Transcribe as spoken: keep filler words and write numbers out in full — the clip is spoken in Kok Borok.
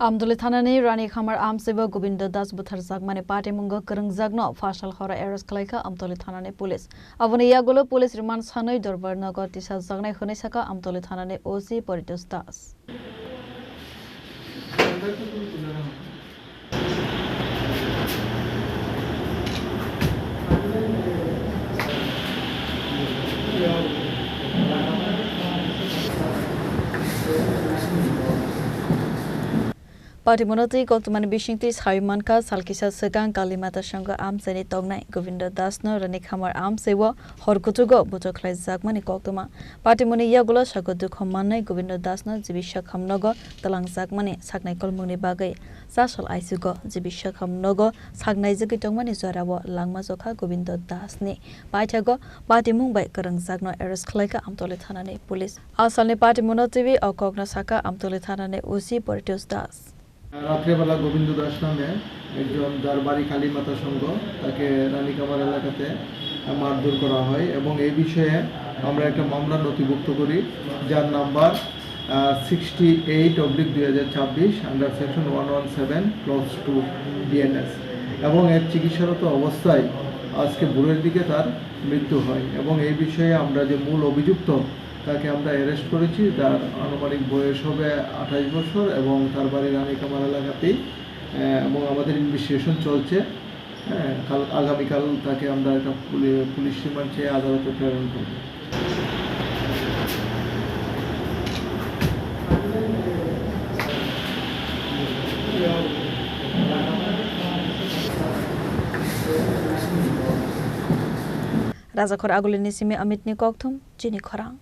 Amtoli thanani Rani Khamar amsaibo Gobindo Das butharjakmani patimungo kwrwngjakno phasal horo arrest khlaikha Amtoli thanani police. Aboni yagulo police remand sanwi Dorbar nogo tisajaknai hwnwi sakha Amtoli thanani O C Paritosh Das. Patimungo twi koktwmani bisingtwi sawi mankha, sal kisa swkang Kalimata Songho amchaini tongnai Gobindo Das no Rani Khamar amchaibo hor kuchugo buchok khlaijakmani koktwma. Patimungni yagulo sago dukho mannai Gobindo Das no G B Sakham nogo twlangjakmani saknai kolmungni bagwi chasol aisugo G B Sakham nogo saknaijagwi tongmani jorao langma jokha Gobindo Das ni paithago patimung bai kwrwngjakno arrest khlaikha Amtoli thanani police. Asalni patimungno twiwi o kokno sakha Amtoli thanani O C Paritosh Das. রাত্রেবেলা গোবিন্দ দাস নামে একজন, যার বাড়ি কালীমাতা সংঘ, তাকে রানীকামার এলাকাতে মারধর করা হয় এবং এই বিষয়ে আমরা একটা মামলা নথিভুক্ত করি, যার নাম্বার সিক্সটি এইট অব্লিক দুই হাজার ছাব্বিশ, under section one one seven clause two BNS. এবং এর চিকিৎসারত অবস্থায় আজকে ভোরের দিকে তার মৃত্যু হয় এবং এই বিষয়ে আমরা যে মূল অভিযুক্ত, তাকে আমরা অ্যারেস্ট করেছি। তার আনুমানিক বয়স হবে আঠাশ বছর এবং তার বাড়ি রানীকামার এলাকাতেই, আহ, এবং আমাদের ইনভেস্টিগেশন চলছে। হ্যাঁ, কাল, আগামীকাল তাকে আমরা একটা পুলি-, পুলিশ রিমান্ড চেয়ে আদালতে প্রেরণ করব। Rajakhor Agulini simi Amitni kokthum, chini khorang.